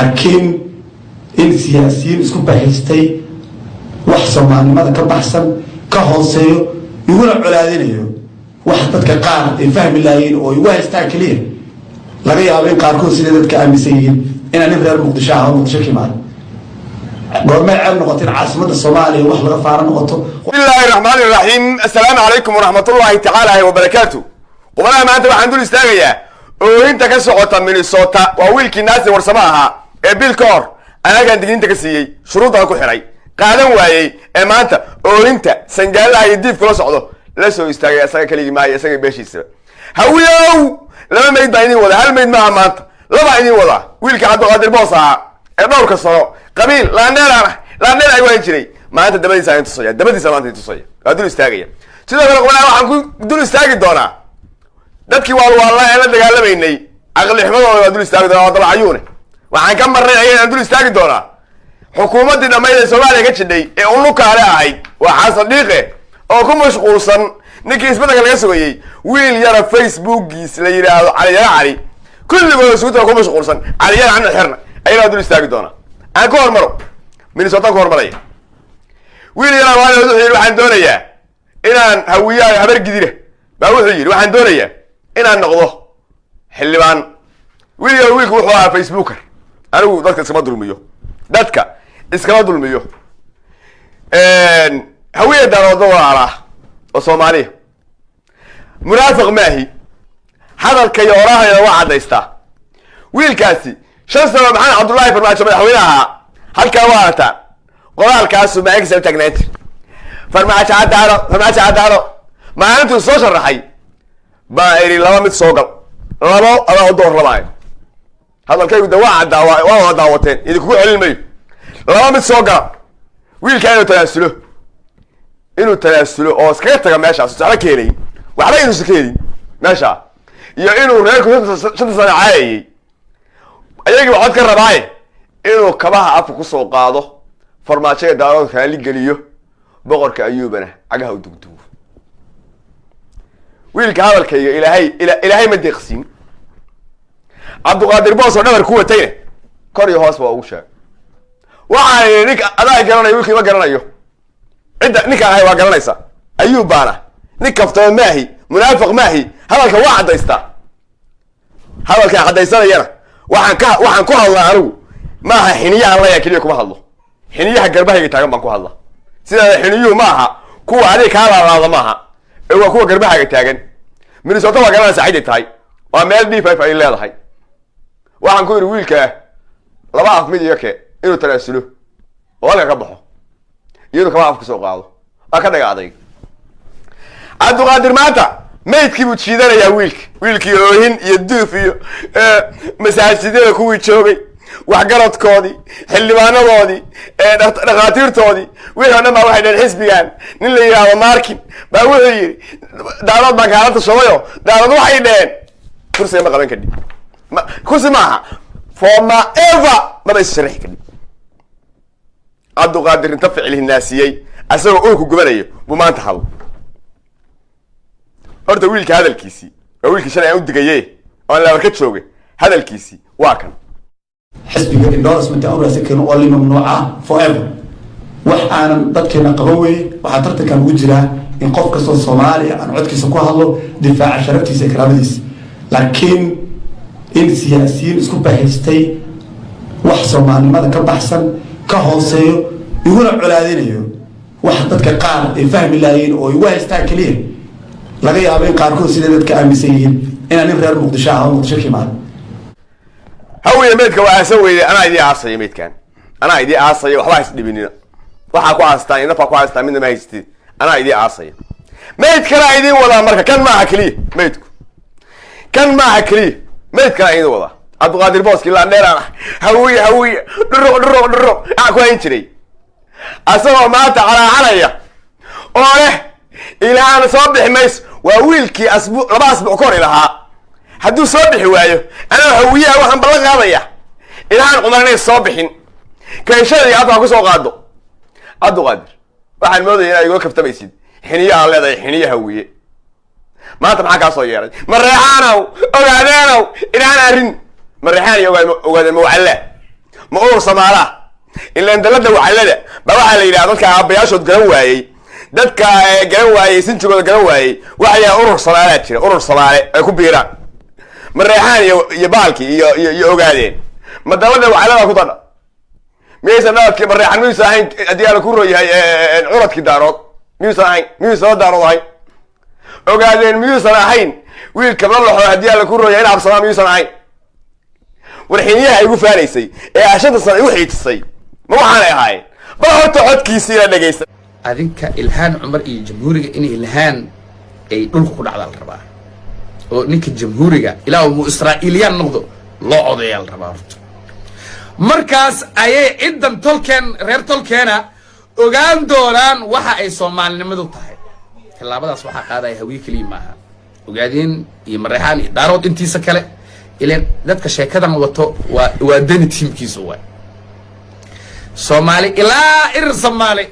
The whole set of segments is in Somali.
Laakiin in siyaasiyiin isku bahaystay wax Soomaalinimada ka baxsan, ka hooseeyo, iguna colaadinayo, wax dadka qaar ay fahmi lahayiin oo igu haystaan keliya, laga yaabo in qaarkood siday dadka aaminsan yihiin inaan nin reer Muqdisho ah oo Muqdisho ka imaado. Goormay ceeb noqoto in caasimadda Soomaaliya wax laga faaro noqoto? Bismillahi raxmaani raxiim. Assalaamu calaykum waraxmatullahi tacaala wabarakaatu. Qubanaha, maanta waxaan dul istaagayaa oohinta ka socota Minnesota. Waa wiilkii Naasir Warsamo ahaa ee bil ka hor anagaan digniinta ka siiyey, shuruuddan ku xiray, qaadan waayey, ee maanta oohinta sangaalaha iyo diifka la socdo la soo istaagay. Isaga keligii maayo, isaga beeshiisaba. Hawiyow, laba mayd baa idin wada, hal mayd maaha maanta, labaa idin wadaa. Wiilkii Cabdiqaadir Boos ahaa ee dhowrka sano qabiil laandheer laandheer ay waan jiray, maanta dabadiisa idin tusaya, dabadiisa maanta idin tusaya, waa dul istaagaya. Sidoo kale, qubanaha, waxaan ku dul istaagi doonaa dadkii waalwaallaa ee la dagaalamaynay caqli xumadooda, waa dul istaagi doonaa, waa dabacayuune. Waxaan ka marnay ayaan dul istaagi doonaa. Xukuumaddii dhammayd ee Soomaaliya ka jidhay ee unukaale ahayd waa Xasan Dhiiqe oo ku mashquulsan ninkii isbeddelka laga sugayey, wiil yara Facebookiis la yidhaahdo Caliyara Cali, kulligood isugu ku mashquulsan Caliyara cana xirna, ayagaa dul istaagi doonaa. Aan ku hormaro Minnesota, ku hormaraya. Wiil yara waal wuxuu yidhi: "Waxaan doonayaa inaan Hawiyaha Habar Gidira." Baa wuxuu yidhi: "Waxaan doonayaa inaan noqdo xildhibaan." Wiil yar, wiilku wuxuu ahaa Facebooker. Anigu dadka iskama dulmiyo, dadka iskama dulmiyo. Hawiya Daaroodba walaalaa oo Soomaaliya, munaafiq maahi, hadalka iyo oraahayna waa caddaystaa. Wiilkaasi 5 sano Maxamed Cabdullaahi Farmaajo madaxweyne ahaa, halkaa waa aragtaa qoraalkaasu maagisa u taagnaan jir: "Farmaajo caddaano, Farmaajo caddaano." Maalintuu soo sharaxay baa idhi: "Laba mid soo gal, labo adaa u door labaayo." Hadalkaygu de waa caddaa, waa wada daawateen, idinkugu celin mayo. Laba mid soo gala: wiilkaa inuu tanaasulo oo iskaga taga meeshaas, waxba ka helayn, waxba inuusan ka helin meesha, iyo inuu reerku shanta sano caayayey ayagii waxood ka rabaaye inuu kabaha afka kusoo qaado, Farmaajoga Daarood raali geliyo, boqorka Ayuubana cagaha u dugdugo. Wiilka hadalkayga Ilaahay ma deeqsiin. Cabdiqaadir Boos oo dhabar ku watayna kor iyo hoos baa ugu sheegay. Waxaan idhi: "Ninka adaa garanayo, wiilkii ma garanayo cidda ninkaan ahay, waa garanaysa. Ayuub baana nin kaftama maahi, munaafiq maahi, hadalka waa caddaystaa." Hadalkaan caddaysanayana waxaan ku hadlaa anigu maaha xiniyahan laya keliya kuma hadlo, xiniyaha garbahayga taagan baan ku hadla. Sidaada xiniyuhu ma aha kuwa adiga kaa laalaada maaha, ee waa kuwa garbahayga taagan. Minnesota waa garanaysa ciday tahay, waa meel D5 ay leedahay. Waxaan ku yidhi wiilkaa: laba af mid iyo ke, inuu tanaasulo oo halka ka baxo iyo inuu kaba af kasoo qaado. Waa ka dhaga adayg. Cabdiqaadir maanta maydkii buu jiidanayaa wiilka. Wiilkii oohin iyo duuf iyo masaajidada kuwii joogay, waxgaradkoodii, xildhibaanadoodii, dhakhaatiirtoodii, wixii o dhan baa waxay dhaheen xisbigan nin la yidhaahdo Markin baa wuxuu yidhi: "Daarood baan kaala tashadayo." Daarood waxay dhaheen: "Kursiga ma qaban kadib, kursi maaha, for ma ever maba is sharaxi kadib." Cabdiqaadir inta ficil hinaasiyey asagoo uurku gubanayo buu maanta hadlo. Horta wiilka hadalkiisii waa wiilkii shalay aan u digaye oon laabar ka joogay, hadalkiisii waa kan. Xisbiga endorsement aan u raadsan karin oo li mamnuuca forever, wax aanan dadkeena qaban weye. Waxaa tartankan ugu jiraa in qof kastoo Soomaaliya aan codkiisa ku hadlo, difaaca sharaftiisa iyo karaamadiisa. Laakiin in siyaasiyiin isku bahaystay wax Soomaalinimada ka baxsan, ka hooseeyo, iguna colaadinayo, wax dadka qaar ay fahmi lahayiin oo igu haystaan keliya, laga yaabo in qaarkood siday dadka aaminsan yihiin inaan nin reer Muqdisho ah oo Muqdisho ka imaado. Hawiye, maydka waa aasan weyde, anaa idii aasaya maydkan, anaa idii aasaya. Waxba hays dhibinina, waxaa ku haastaan iyo nafaa ku haystaan midna ma haystid, anaa idii aasaya. Mayd kalaa idiin wadaa marka, kan maaha keliya maydku, kan maaha keliya, mayd kalaa idiin wadaa. Cabdiqaadir Booski laandheeraan, "Hawiye, Hawiye, dhuruq, dhuruq, dhuruq" aa ku hayn jiray, asagoo maanta calaacanaya oo leh ilaana soo bixi mayso. Waa wiilkii 2 asbuuc ka hor ilahaa: "Hadduu soo bixi waayo, anaa Hawiyaha waxaan ballan qaadaya Ilhaan Cumar inay soo bixin kayshadii afka kusoo qaado." Cabdiqaadir, waxaan moodaya inaad igula kaftamaysid xiniyaha leedahay, xiniya Hawiye. Maanta maxaa kaa soo yeeray? Mareexaanow, Ogaadeenow, Ilhaan arrin Mareexaan iyo Ogaadeen mawcallaa. Ma urur Samaalaha? Ilaan dalada wacalada ba waxaa la yidhaha dadka aabayaashood garan waayey, dadka garan waayey, sinjigooda garan waayey, waxaa yidhaha urur Samaalaa jira, urur Samaale ay ku biiraan. Mareexaan iyo baalki iyo Ogaadeen ma dalada wacalada ku dadha? Miyaysan dhaladkii Mareexan miyuusan ahayn, haddii Ala ku royahay, curadkii Daarood miyuusan ahayn, miyuusan la Daarood ahayn? Ogaadeen miyuusan ahayn wiil kabla laxo, haddii Alla ku royahay, in Absamaa miyuusan ahayn? Warxiniyaha igu faanaysay ee 5-ta sana igu xiijisay ma waxaanay ahaayeen? Bal horta codkiisiina dhegaysta. Adinka Ilhaan Cumar iyo Jamhuuriga, in Ilhaan ay dhulka ku dhacdaa la rabaa, oo ninka Jamhuuriga ilaa mu Israa'iiliyaan noqdo loo codeeyaa la rabaa. Horta markaas ayay ciddan tolkeen, reer tolkeena, ogaan doonaan waxa ay Soomaalinimadu tahay. Tallaabadaas waxaa qaadaya Hawiye keliya maaha, Ogaadeen iyo Mareexaan iyo Daarood intiisa kale. Ileen dadka sheekadan wato waa Deni tiimkiisa waay. Soomaali ilaa irir Soomaali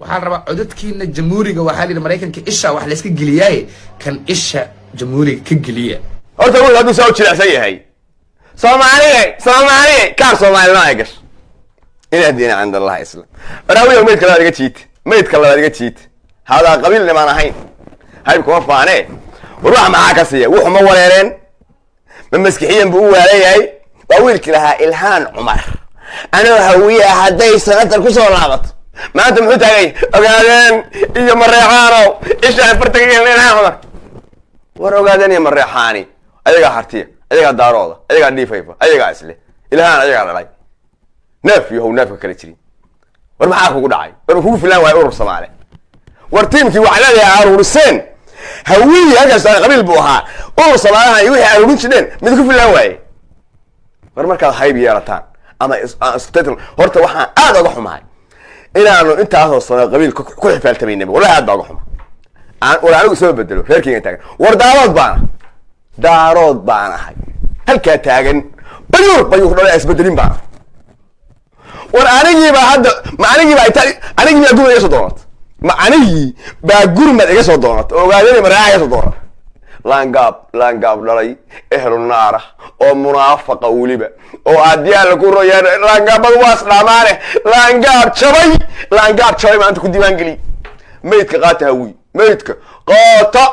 waxaa la rabaa codadkiina Jamhuuriga. Waxaa la yidhi Maraykanka isha wax layska geliyaaye, kan isha Jamhuuriga ka geliya. Horta wuxuu hadduu saa u jilicsan yahay, Soomaaliye, Soomaaliye, kaar Soomaalina ay gasho inaad diina cind Allah islam. Baraawiya, maydka labaad iga jiit, maydka labaad iga jiit. Hadaa qabiil nimaan ahayn, hayb kuma faane. War waxa maxaa ka siiya? Wuxu ma wareereen? Ma maskixiyan buu u waalan yahay? Waa wiilkii lahaa Ilhaan Cumar anoo Hawiya hadday senator kusoo laabato. Maanta muxuu taagay? Ogaadeen iyo Mareexaano ishaan farta ka gelin Ilhaan Cumar. War Ogaadeen iyo Mareexaani ayagaa Hartiya, ayagaa Daarooda, ayagaa dhiifayfa, ayagaa isle. Ilhaan ayagaa dhalay. Neef yahow, neefka kala jirin. War maxaa kugu dhacay? War ma kugu filaan waayo urur Soomaali? War tiimkii waxaa leedahay aruuriseen Hawiyi halkaas qabiil buu ahaa. Urur Soomaaliha iyo wixii aruurin jireen mid ku filaan waaye. War markaad hayb yeelataan ama horta waxaan aad oga xumahay inaanu intaasoo sano qabiil ku xifaaltamaynaba. Wallahi aad baa oga xuma. War anigu isma bedelo, reerkeyga taagan. War Daarood baana, Daarood baan ahay, halkaa taagan. Bayuur bayuur dhale isbedelin baana. War anigiibaa hadda ma anigiibaa ita anigii baa gurmad iga soo doonat, ma anigii baa gurmad iga soo doonat oo Ogaadeen Mareexa iga soo doonat? Laangaab, laangaab dhalay, ehlu naara oo munaafaqa weliba, oo aadyaala ku royaan. Laangaabadu waa isdhaamaane. Laangaab jabay, laangaab jabay maanta ku diiwaan geliy. Maydka qaata, Hawiy, maydka qaata.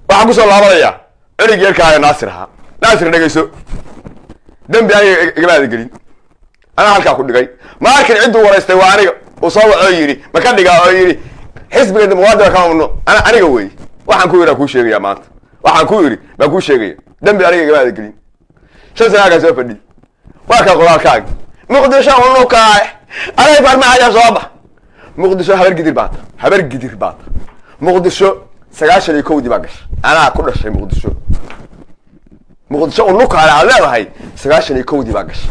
Waxaan kusoo laabanayaa cunig yarkaaga Naasir ahaa. Naasir, dhegayso, dembi aniga igama aada gelin, anaa halkaa ku dhigay. Maarkin cidduu waraystay waa aniga. Uu soo wacoo yidhi ma ka dhigaa, oo yidhi xisbiga Dimuqraadiga ka mamnuuc. Ana aniga wey. Waxaan ku yidhi aan kuu sheegaya maanta, waxaan ku yidhi baan kuu sheegaya. Dembi aniga igama aada gelin. 5 sana halkaa soo fadhiy, waa kaa qoraalkaaga. Muqdisho unukaay anay farmaaja soo bax. Muqdisho Habar Gidir baata, Habar Gidir baata. Muqdisho 91-dii baa gashay, anaa ku dhashay Muqdisho. Muqdisho unukaale aad leedahay 91-dii baa gashay.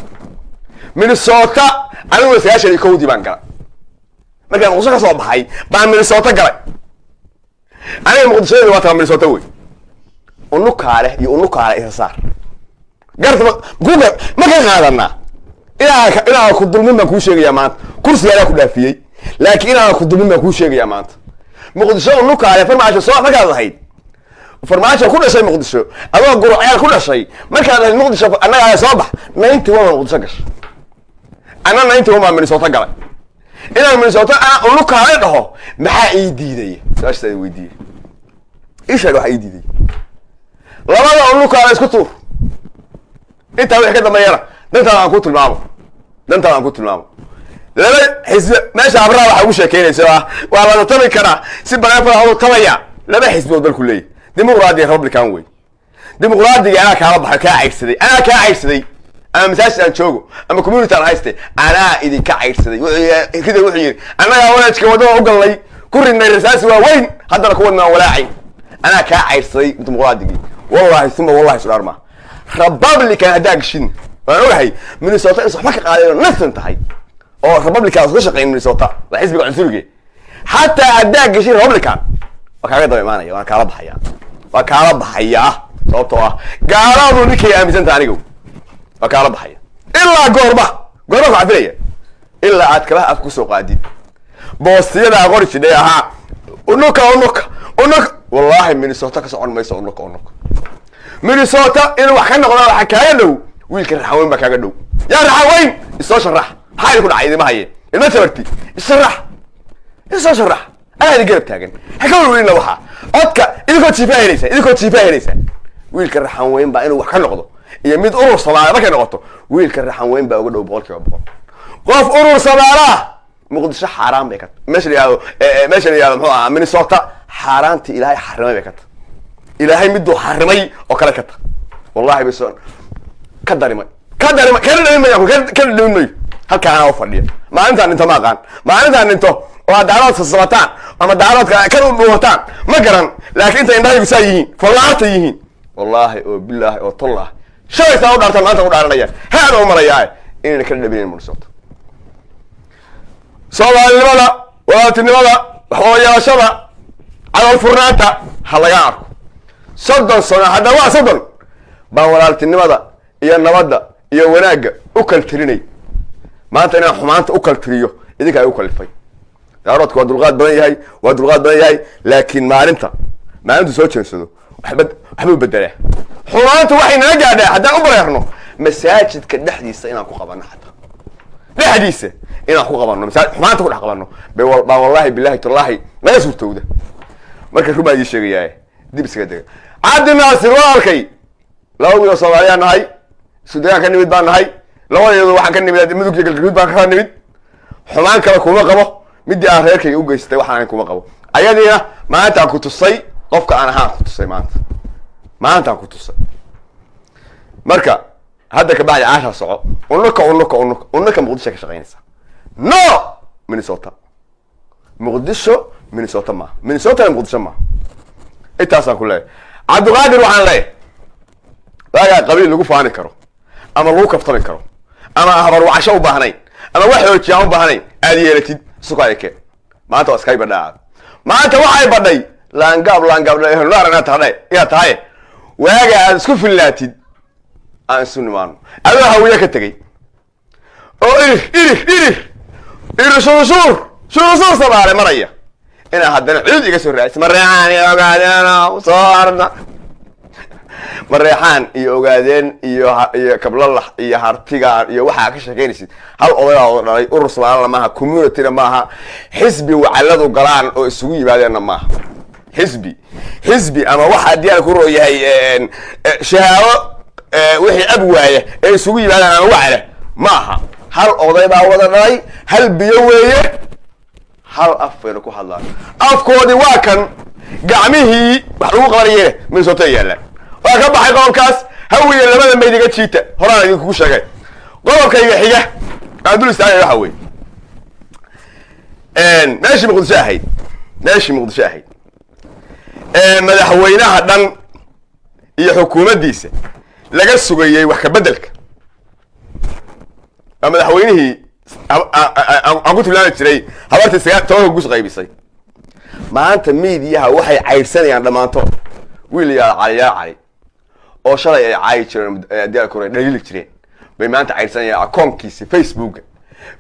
Minnesota aniguna 91-dii baan galay. Markaan Muqdisho ka soo baxay baan Minnesota galay. Aniga Muqdishodeeda waa tagaa Minnesota wey. Unukaale iyo unukaale isa saar garta ma ka qaadanaa. Inaan ku dulmin baan kuu sheegayaa maanta. Kursiga anaa ku dhaafiyey, laakiin inaan ku dulmin baan kuu sheegayaa maanta. Muqdisho unukaale Farmaajo soo markaad lahayd, Farmaajo ku dhashay Muqdisho, adoo Guraceel ku dhashay markaad lahayd Muqdisho annagaa soo bax, 91 baan Muqdisho gashay, anna 91 baan Minnesota galay. Inaan Minnesota anaa unukaale dhaho maxaa ii diidaya? Su-aashaas idin weydiiyey, ii sheeg waxaa ii diidaya. Labada unukaale isku tuur. Intaa wixii ka dambeeyana dantaada aan ku tilmaamo, dantaada aan ku tilmaamo. Laba xisbi meesha abraha waxaa ugu sheekeynaysa waa la tabi karaa si bareefada u tabaya. Laba xisbi oo dalku leeyahy, Dimuqraadiga, Republican wey. Dimuqraadiga anaa kaala baxay, kaa caydhsaday, anaa kaa caydhsaday. Ama masaajid aan joogo ama community aan hayste, anaa idinka caydhsaday. Wuxuu wuxuu yidhi annagaa wanaajka waddada u galnay, ku ridnay rasaasi waa weyn, haddana ku wadnaan walaacay. Anaa kaa caydhsaday dimuqraadigii, wallahi uma wallahi sudhaar ma. Republican haddaa gashin, waan ogahay Minnesota is waxba ka qaadeen oo nothing tahay, oo Republican iska shaqeyn. Minnesota waa xisbiga cunsurige. Xataa haddaa gashin Republican, waa kaaga daba imaanaya, waan kaala baxaya, waa kaala baxayaa, sababtoo ah gaaladu ninkay aaminsanta. Aniga waa kaala baxaya. Ilaa goorma, goorma ku cafilaya? Ilaa aad kabaha af kusoo qaadid boostiyada qori jidhay ahaa unuka, unuka, unuka. Wallahi Minnesota ka socon mayso unuka, unuka. Minnesota inuu wax ka noqdo waxaa kaaga dhow. Wiilka Raxaweyn baa kaaga dhow. Yaa Raxaweyn, isoo sharax. Maxaa idinku dhacay? Idima haye ilma tabarti. Isharax, isoo sharax, anaa idin garab taagan. Ha ka welwelina. Waxaa codka idinkoo jiifaa helaysa, idinkoo jiifaa helaysa. Wiilka Raxan weyn baa inuu wax ka noqdo iyo mid urur Soomaaliya markay noqoto, wiilka Raxan weyn baa uga dhow 100%. Qof urur Soomaalaa Muqdisho xaaraan bay ka, meesha la yihahdo, meesha la yihahdo, muxuu ahaa, Minnesota, xaaraantii Ilaahay xarimay bay ka ta. Ilaahay miduu xarimay oo kale ka ta. Wallahi bay soo ka darimay, ka darimay, kana dhamin mayo, kana dhamin mayo. Halkaa anaa u fadhiya. Maalintaan dhinto ma aqaan, maalintaan dhinto oo aad Daarood sasabataan ama Daaroodka kan u dhuumataan ma garan, laakiin inta indhahaygu saa yihiin, fallaarta yihiin, wallaahi oo bilaahi oo tollah, shalay saa u dhaartaan, maanta u dhaaranaya, haada u marayaa inayna kala dhabinayn Minnesota. Soomaalinimada, walaaltinimada, waxwadayeelashada, calool furnaanta ha laga arko. 30 sano hadda, waa 30 baan walaaltinimada iyo nabadda iyo wanaagga u kal tirinay. Maanta inaan xumaanta u kal tiriyo idinka ay u kalifay. Daaroodka waa dulqaad badan yahay, waa dulqaad badan yahay, laakiin maalintu soo jeensado waxba waxbuu bedelaa. Xumaantu waxay nala gaadhaa haddaan u bareerno masaajidka dhexdiisa inaan ku qabano, xataa dhexdiisa inaan ku qabano, xumaanta ku dhex qabano bay baa wallahi bilahi tallahi naga suurtowda. Marka run baan idiin sheegayaa, dib iskaga dega. Cabdi Naasir walaalkay, laba wiil oo Soomaaliyaan nahay, isku degaan ka nimid baan nahay. Labadeedu waxaan ka nimid Mudug iyo Galgaduud baan ka nimid. Xumaan kale kuma qabo, midii aan reerkayga u geystay waxaan kuma qabo. Ayadiina maantaan ku tusay qofka aan ahaan ku tusay, maanta maantaan ku tusay. Marka hadda ka bacdi caashaa soco. Unuka, unuka, unuka, unuka Muqdisho ka shaqaynaysa, no Minnesota. Muqdisho Minnesota maaha, Minnesotana Muqdisho maaha. Intaasaan ku leeyahay. Cabdiqaadir waxaan leeyahay, waagaa qabiil lagu faani karo ama lagu kaftami karo ama habarwacasho u baahnayn ama wax xoojiyaan u baahnayn aad yeelatid, suka eke. Maanta waa iskay badhaa. Maanta waxay badhay laangaab, laangaab naar inaad tahay, inaad tahay. Waaga aad isku fillaatid aan isu nimaano. Adoo Hawiye ka tegey oo irir, irir, irir, irir, shurshuur, shurshuur Soomaali maraya, inaa haddana cid iga soo raadis. Mareexaan iyo Ogaadeen soo arna, Mareexaan iyo Ogaadeen iyo Kablalax iyo Hartiga iyo waxaa ka sheekeynaysid, hal odayaa wada dhalay. Urur Soomaalina maaha, communityna maaha, xisbi wacaladu galaan oo isugu yimaadeenna maaha. Xisbi ama waxaa diyaar ku roo yahay shahaado wixii ab waaya ee isugu yimaadaan ama wacala ma aha. Hal oday baa wada dhalay, hal biyo weeye, hal af bayna ku hadlaan. Afkoodii waa kan, gacmihii wax lagu qabanayeen Minnesota yaallaan. Waa ka baxay qodobkaas. Hawiye labada mayd iga jiita, horaan idinkugu sheegay. Qodobkayga xiga aan dul istaagay waxa weeye meeshii Muqdisho ahayd, meeshii Muqdisho ahayd, madaxweynaha dhan iyo xukuumaddiisa laga sugayey wax ka beddelka. Waa madaxweynihii aan ku tilmaami jiray habartii 19-ka gus qaybisay. Maanta miidiyaha waxay caydhsanayaan dhammaantood wiil yaa Cali, yaa Cali oo shalay ay caayi jireen, diyaar dhaliili jireen, bay maanta caydhsanayaan. Akoonkiisi Facebooka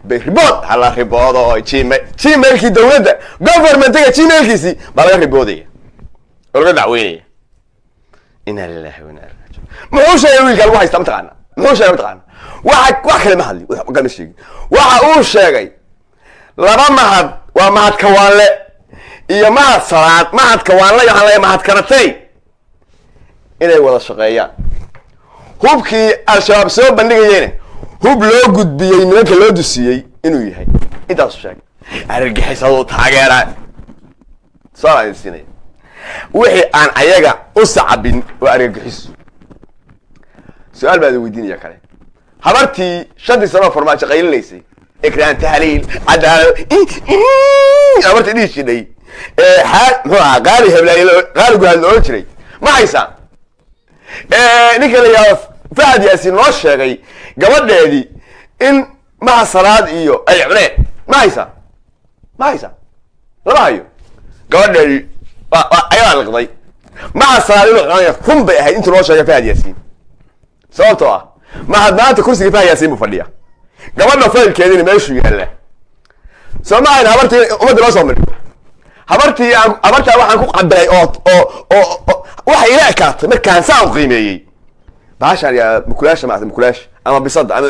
bay report hala riboodo. Gmail, Gmailkii dowladda, governmentiga Gmailkiisii baa laga riboodaya oo laga dacweynaya. Inna lillahi wa inna ilaihi raajiun. Muxuu sheegay wiilka lagu haysta mataqaana? Muxuu sheegay mataqaana? Waxa wax kale ma hadli, wax kale ma sheegin. Waxa uu sheegay laba Mahad, waa Mahad Kawaanle iyo Mahad Salaad. Mahad Kawaanle waxaan leeyahay Mahad Karatay inay wada shaqeeyaan. Hubkii Al-Shabaab soo bandhigayeen hub loo gudbiyey nimanka loo dusiyey inuu yahay, intaasu sheegay. Argagixisadu taageera tusaale idin siinaya, wixii aan ayaga u sacabin oo argagixiso. Su-aal baa idin weydiinaya kale. Habartii 5-tii sano Farmaajo qaylinaysay, Ikraan Tahliil, cadaalad, habartii dhihi jidhay ee muxuu ahaa, Qaali Heblaay, Qaali Guhaad la ohan jiray, ma haysaan? Ninka la yihahdo Fahad Yaasiin noo sheegay gabadheedii in Maha Salaad iyo ay cuneen, ma haysaan? Ma haysaan? Lama hayo. Gabadheedii ayadaa liqday. Maha Salaad inuu cunaya run bay ahayd intuu noo sheegay Fahad Yaasiin, sababtoo ah Mahad maanta kursiga Fahad Yaasiin buu fadhiya, gabadha faylkeediina meeshuu yaalla. Soo ma ahayn habartii ummadda loo soo mariyo? Habartii aan habartaa waxaan ku cabiray oo waxay ila ekaatay markaan saan u qiimeeyey. Bahashaan yaa mukulaasha, maarata, mukulaasha ama bisada ama